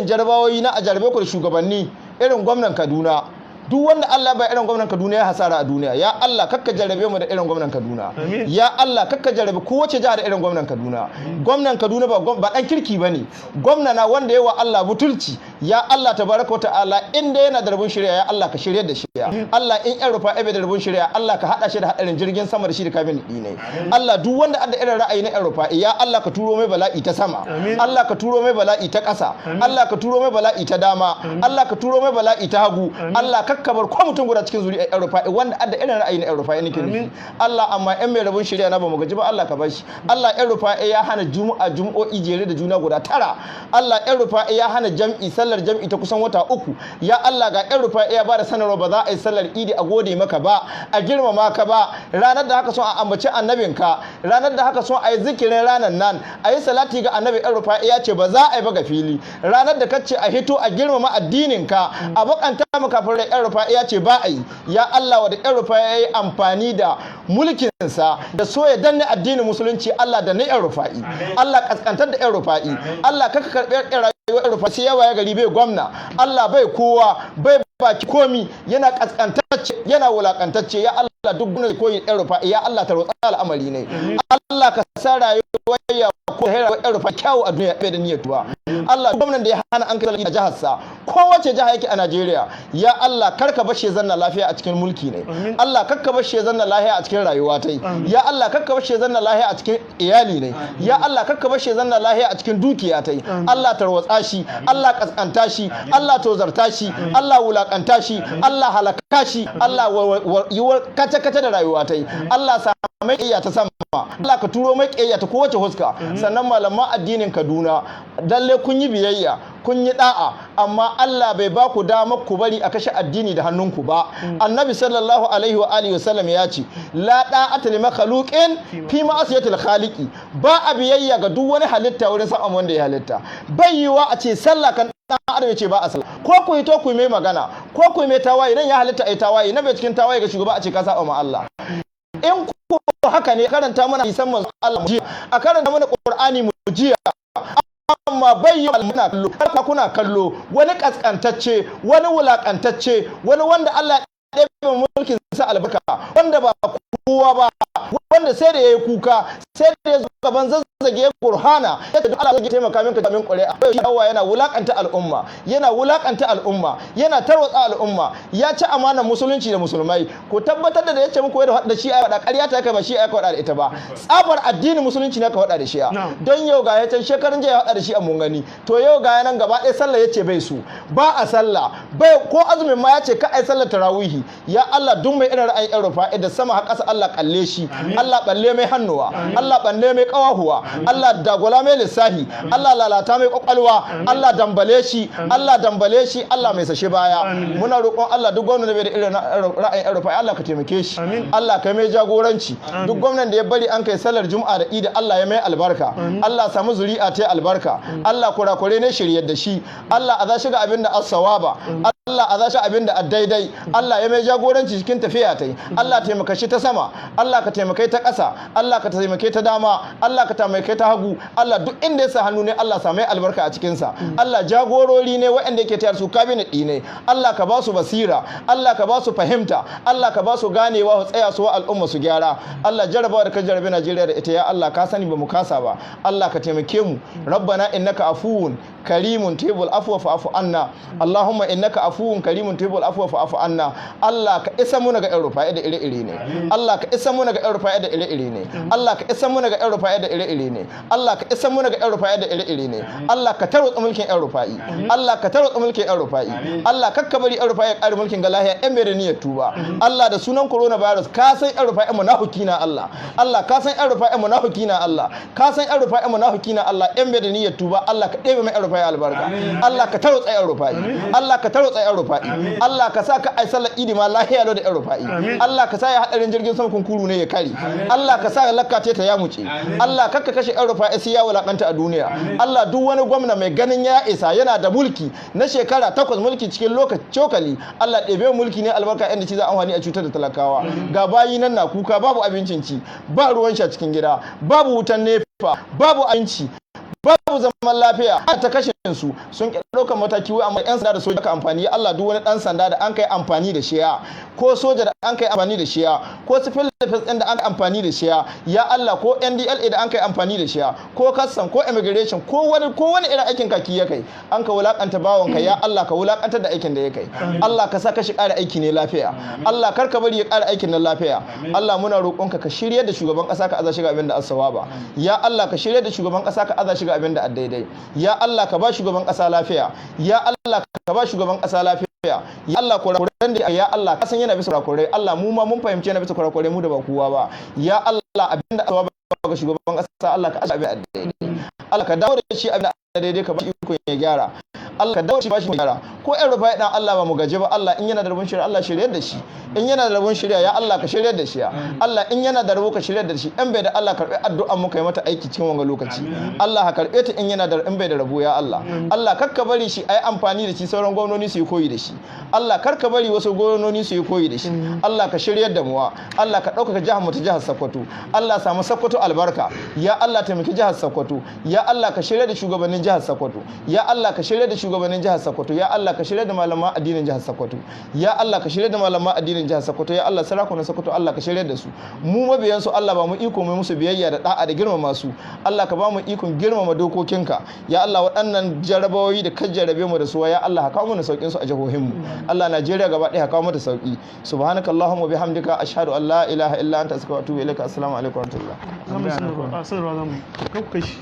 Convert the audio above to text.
Jarabawoyi na a jarabe ku da shugabanni irin gwamnan Kaduna. Duk wanda Allah bai irin gwamnan Kaduna, ya hasara a duniya. Ya Allah, kakka jarabe mu da irin gwamnan Kaduna. Ya Allah, kakka jarabe kowace jiha da irin gwamnan Kaduna. Gwamnan Kaduna ba dan kirki bane, gwamna na wanda yawa Allah butulci. Ya Allah tabaraka wa ta'ala, inda yana da rabon shirya, ya Allah ka shiryar da shi. Allah, in yan Rufa'i bai da rabon shirya, Allah ka hada shi da hadarin jirgin sama da shi da cabinet ne. Allah, duk wanda adda irin ra'ayi na yan Rufa'i, ya Allah ka turo mai bala'i ta sama, Allah ka turo mai bala'i ta ƙasa, Allah ka turo mai bala'i ta dama, Allah ka turo mai bala'i ta hagu. Allah, kakkabar ko mutum guda cikin zuri'ar yan Rufa'i wanda adda irin ra'ayi na yan Rufa'i nake nufi. Allah, amma yan mai rabon shirya na ba mu gaji ba, Allah ka bashi. Allah, yan Rufa'i ya hana juma'a, jum'o'i jere da juna guda 9. Allah, yan Rufa'i ya hana jam'i, sallar jam'i ta kusan wata 3. Ya Allah, ga yan Rufa'i ya bada sanarwa ba za a yi sallar Idi a gode maka ba, a girmama ka ba. Ranar da haka son a ambaci annabinka, ranar da haka son a yi zikirin ranar nan, a yi salati ga annabi, yan Rufa'i ya ce ba za a yi ba ga fili. Ranar da kace a hito a girmama addininka, a bakanta maka kafin, yan Rufa'i ya ce ba a yi. Ya Allah, wa da yan Rufa'i ya yi amfani da mulkinsa da so ya danne addinin Musulunci, Allah da na yan Rufa'i, Allah kaskantar da yan Rufa'i. Allah, kaka karɓi rayuwar yan Rufa'i sai yawa ya gari bai gwamna, Allah, bai kowa, bai baki komi, yana kaskantacce, yana wulakantacce. Ya Allah, duk gwamnati koyi yan Rufa'i, ya Allah, tarwatsa al'amari ne. Allah, ka sa rayuwar ya ko rayuwar yan Rufa'i kyawu a duniya bai da niyyar tuba. Allah, gwamnan da ya hana an kai a jihar sa, kowace jiha yake a Najeriya, ya Allah, kar ka bashe zanna lafiya a cikin mulki ne. Allah, kar ka bashe zanna lafiya a cikin rayuwa tai. Ya Allah, kar ka bashe zanna lafiya a cikin iyali ne. Ya Allah, kar ka bashe zanna lafiya a cikin dukiya tai. Allah, tarwatsa shi. Allah, kaskanta shi. Allah, tozarta shi. Allah, wulakanta shi. Allah, halaka shi. Allah, yiwuwar kace kace da rayuwa tai. Allah, sa mai ƙiyya ta sama. Allah, ka turo mai ƙiyayya ta kowace huska. Sannan malaman addinin Kaduna, dalle kun yi biyayya, kun yi da'a, amma Allah bai ba ku damar ku bari a kashe addini da hannunku ba. Annabi sallallahu alaihi wa alihi wasallam ya ce: "La da'ata li makhluqin fi ma'asiyatil khaliqi." Ba a biyayya ga duk wani halitta wurin saban wanda ya halitta. Bai yiwa a ce sallah kan dan adam ya ce ba a sallah. Ko ku yi to ku yi mai magana, ko ku yi mai tawaye, nan ya halitta ai tawaye na bai cikin tawaye ga shugaba a ce ka saba ma Allah. In ko haka ne, karanta mana hadisan manzo Allah mu jiya, a karanta mana Qur'ani mu jiya, amma bai yi muna kallo, kuna kallo, wani kaskantacce, wani wulakantacce, wani wanda Allah ya ɗebe mulkin sa albarka, wanda ba kowa ba, wanda sai da yayi kuka, sai da ya zo gaban Zazzage ya gurhana ya ce, "Allah zai taimaka min, ka min ƙuri'a." Yawa yana wulakanta al'umma, yana wulakanta al'umma, yana tarwatsa al'umma, ya ci amanar Musulunci da Musulmai. Ku tabbatar da ya ce muku da shi a faɗa, ƙarya ta kai, ba shi a faɗa da ita ba, tsabar addinin Musulunci ne ka faɗa da shi. Don yau ga ya can, shekarun jiya ya faɗa da shi a mun gani. To yau ga nan gaba ɗaya sallah ya ce bai su ba a sallah, bai ko azumin ma ya ce ka ai sallar tarawihi. Ya Allah, duk mai irin ra'ayin yan Rufa'i da sama har ƙasa, Allah kalle shi. Allah, balle mai hannuwa. Allah, balle mai ƙawahuwa. Allah, dagula mai lissahi. Allah, lalata mai kwakwalwa. Allah, dambale shi. Allah, dambale shi. Allah, mai sashe baya. Muna roƙon Allah, duk gwamnan da bai da irin ra'ayin yan Rufa'i, Allah ka taimake shi. Allah, ka mai jagoranci. Duk gwamnan da ya bari an kai sallar Juma'a da Idi, Allah ya mai albarka. Allah, samu zuri'a ta albarka. Allah, kurakure ne shiryar da shi. Allah, a za shiga abin da as-sawaba. Allah, a za shi abin da daidai. Allah, ya mai jagoranci cikin tafiya tai. Allah, taimaka shi ta sama. Allah, ka taimakai ta ƙasa. Allah, ka taimake ta dama. Allah, ka taimake ta hagu. Allah, duk inda ya sa hannu ne, Allah, sa mai albarka a cikin sa. Allah, jagorori ne waɗanda yake tayar su, cabinet ne, Allah, ka ba su basira. Allah, ka ba su fahimta. Allah, ka ba su ganewa, su tsaya su wa al'umma su gyara. Allah, jarabawa da ka jarabe Najeriya da ita, ya Allah, ka sani ba mu kasa ba. Allah, ka taimake mu. ربنا إنك عفو كريم تحب العفو فاعف عنا. اللهم إنك عفو كريم تحب العفو فاعف عنا. Allah, ka isa mu ga yan Rufa'i da ire-ire ne. Allah, ka isa mu ga yan Rufa'i da ire-ire ne. Allah, ka isa mu ga yan Rufa'i da ire-ire ne. Allah, ka isa mu ga yan Rufa'i da ire-ire ne. Allah, ka tarwatsa mulkin yan Rufa'i. Allah, ka tarwatsa mulkin yan Rufa'i. Allah, kakka bari yan Rufa'i ya kare mulkin ga lahiya yan bai da niyyar tuba. Allah, da sunan coronavirus, ka san yan Rufa'i munafiki na. Allah, Allah, ka san yan Rufa'i munafiki na. Allah, ka san yan Rufa'i munafiki na. Allah, yan bai da niyyar tuba, Allah, ka ɗebe mai yan Rufa'i albarka. Allah, ka tarwatsa yan Rufa'i. Allah, ka tarwatsa yan Rufa'i. Allah, ka sa ka ai sallar Idi ma lahiya da yan Rufa'i. Allah, ka sa ya hadarin jirgin sama kunkuru ne ya kare. Allah, ka sa lakka ta ya muce. Allah, kakka kashe yan Rufa'i sai ya wulakanta a duniya. Allah, duk wani gwamna mai ganin ya isa, yana da mulki na shekara 8, mulki cikin lokaci cokali, Allah, ɗebe mulki ne albarka inda ci za amfani a cutar da talakawa. Ga bayi nan na kuka, babu abincin ci, ba ruwan sha cikin gida, babu wutan NEPA, babu abinci, babu Zaman lafiya ta kashe su, sun ƙi ɗaukar mataki wai, amma 'yan sanda da soja ka amfani. Ya Allah, duk wani ɗan sanda da an kai amfani da shiya, ko soja da an kai amfani da shiya, ko civil defense ɗin da an kai amfani da shiya, ya Allah, ko NDLEA da an kai amfani da shiya, ko custom, ko immigration, ko wani irin aikin kaki ya kai an ka wulakanta bawanka, ya Allah, ka wulakantar da aikin da ya kai. Allah, ka sa ka shi ƙara aiki ne lafiya. Allah, kar ka bari ya ƙara aikin nan lafiya. Allah, muna roƙonka ka shirya da shugaban ƙasa, ka aza shi ga abin da as-sawaba. Ya Allah, ka shirya da shugaban ƙasa, ka aza shi ga abin da daidai. Ya Allah, ka ba shugaban ƙasa lafiya. Ya Allah, ka ba shugaban ƙasa lafiya. Ya Allah, kurakuran da, ya Allah, ka san yana bisa kurakurai. Allah, mu ma mun fahimci yana bisa kurakurai, mu da ba kowa ba. Ya Allah, abin da asawaba ga shugaban ƙasa, Allah, ka aza abin daidai. Allah, ka dawo da shi abin da daidai, ka ba shi ikon ya gyara. Allah, ka dawo shi, ba shi gyara. Ko ɗan Rufai dan Allah, ba mu gaji ba. Allah, in yana da rabon shirya, Allah, shiryar da shi. In yana da rabon shirya, ya Allah, ka shiryar da shi. Ya Allah, in yana da rabo, ka shiryar da shi. In bai da, Allah, karbi addu'an mu, kai mata aiki cikin wanga lokaci. Allah, ka karbe ta in yana da, in bai da rabo. Ya Allah, Allah, kar ka bari shi ayi amfani da shi, sauran gwamnoni su yi koyi da shi. Allah, kar ka bari wasu gwamnoni su yi koyi da shi. Allah, ka shiryar da muwa. Allah, ka ɗaukaka jihar mu ta jihar Sokoto. Allah, samu Sokoto albarka. Ya Allah, taimaki jihar Sokoto. Ya Allah, ka shirya da shugabannin jihar Sokoto. Ya Allah, ka shirya da shugabannin jihar Sokoto. Ya Allah, ka shirya da malaman addinin jihar Sokoto. Ya Allah, ka shirya da malaman addinin jihar Sokoto. Ya Allah, sarakunan Sokoto, Allah, ka shirya da su. Mu mabiyan su, Allah, ba mu iko mu musu biyayya da da'a da girmama su. Allah, ka ba mu ikon girmama dokokinka. Ya Allah, waɗannan jarabawoyi da ka jarabe mu da su, ya Allah, ka kawo mana saukin su a jihohin mu. Allah, Najeriya gaba ɗaya ka kawo mata sauki. Subhanaka allahumma bihamdika, ashhadu an la ilaha illa anta, astaghfiruka wa atubu ilaika. Assalamu alaikum wa rahmatullah. Za mu sanarwa, a sanarwa za mu yi. Kan ku kai shi.